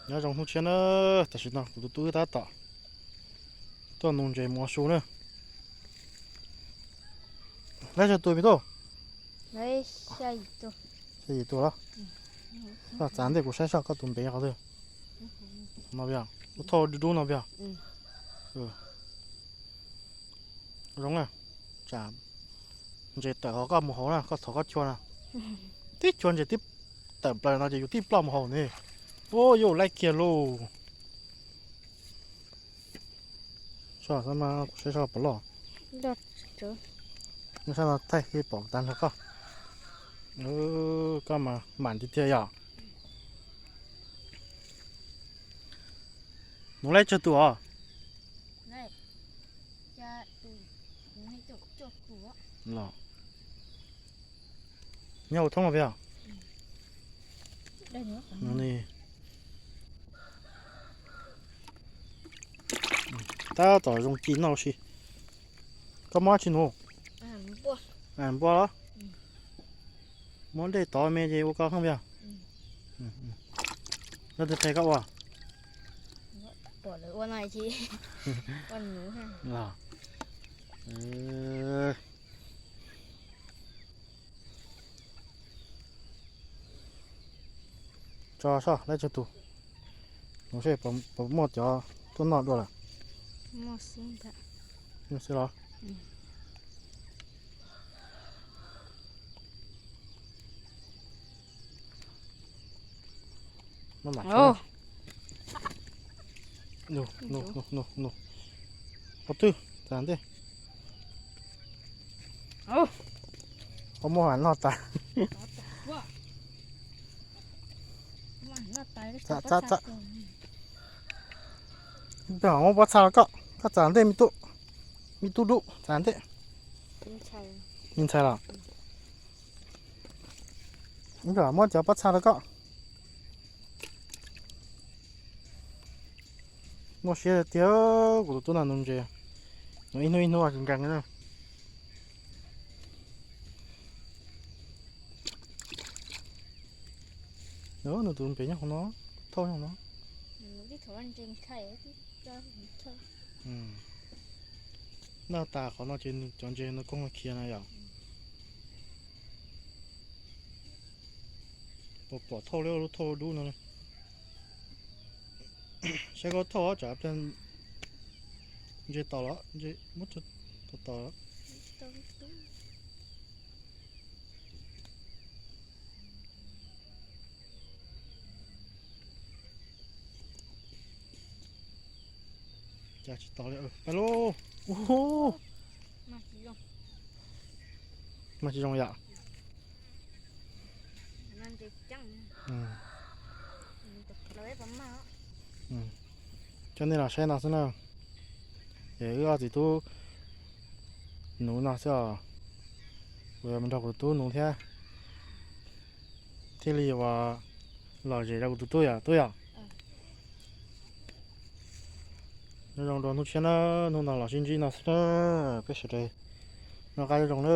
Nyob zoo hnub tshiab na, tam sim no kuv tus tub wb tab tom tuaj nuv ntses mus ua su na. Laib tsawg tus me tub? Xya yim tus los? Koj txav ntej kuv saib soj koj tus npev qhov twg. No yog, lub thauj dub dub no yog. Zoo na, tsam ntses tawm hauv koj mus hauv na, koj thov koj chua na. Tib chua ntses tib tawm plaws no ces yus tib ploj mus hauv ne. Ua yuav laib kiag lauj. Soj, kuv saib soj puas loj. Soj no thaij pom tag nrho koj. Koj mas mam tiag tiag yom. Nuv laib tsawg tus os? Los, nyob hauv thoob no peb os. Tab tom zoo ci noj ua si. Koj muab tsi nuv? Npua los? Muab dej tov me ces ua koj khoom peb os. Koj twb qhia koj ua. Tso soj laib tsawg tus, nuv seb puas muaj cov tuaj noj dua lawm. Muaj xwb los? Qhov twg txav ntej? Muab noj tas. Muab pob txha rau koj, koj txav ntej me tub, me tub dub txav ntej. Me ntxhais los? Muab cov pob txha rau koj. Muaj siab tiag, kuv tus tub no nuv ntses, nuv ib hnub ib hnub tsis nkees na. Nws tus npev nyob hauv no, thauj nyob hauv no. Noj tas qhov no ces nws cov ntses no koog khiav na yom. Pom pom thauj li lub thauj dub no. Saib koj thauj tsam ntses tom los, ntses muab tom tom. Cas tsis tau li, pab lub. Mas tsis zoo yom. Coj nej los saib no xwb na. Es wb ob txiv tub nuv no xwb os. Kuv yuav mus nrog kuv tus tub nuv thiab, thiaj li uas lom zem rau kuv tus tub yom tub yom. Nyob zoo rau hnub tshiab na, hnub no los sib ntsib no xwb na, peb sawv daws noj qab nyob zoo na.